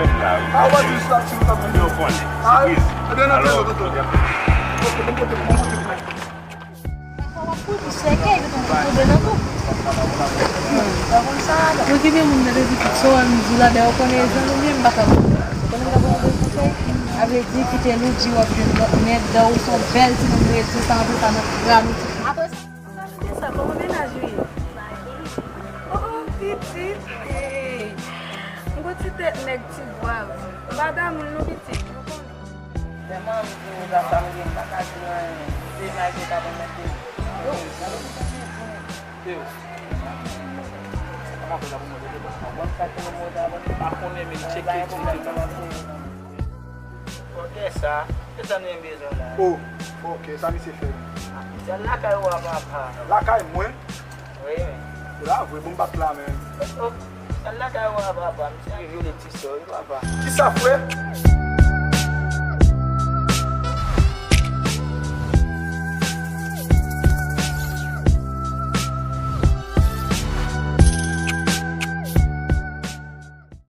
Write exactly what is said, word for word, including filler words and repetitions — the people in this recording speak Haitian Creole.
A w pa di sa si w t ap vini. Yo konnen. A, ebyen, nan alò, tonton. Fò w ap kouri sèkèy, tonton, tonbe nan kou. Pa konn sa la. Mwen ki gen moun nan depi tout, sa w wè m di la, dèyè w konnen e zanmi m ye, m pa ka. Ou konnen m ka ba w anpil konsèy? A vle di, kite nou di w ap jwenn lòt nèg, dan ou se yon bèl timoun rete, sa antre pa nan kran ou. Apre sa, sa, kòman mennaj ou ye? Oh, oh, pitit. Hey. M gon ti tèt nèg ti vwav. M pa damoun non, pitit. Ou konnen. Tèlman m di w sa m gen, m pa ka di w anyen. Se imaj yo ka pèmèt de. Yo, gade ki sa se pou nou. Yo. Kòman fè la pou mwen, mwen pa konnen, men m tcheke ti tout. Ok, sa. Se sa nou bezwen la. Oh, ok, sa misye fè. Se lakay ou a papa. Lakay mwen? Wi, men. Se la vre, bon, m bat la, men. Oh, se lakay ou a papa. Misye vye vye ti sò, wi, papa. Kisa, frè?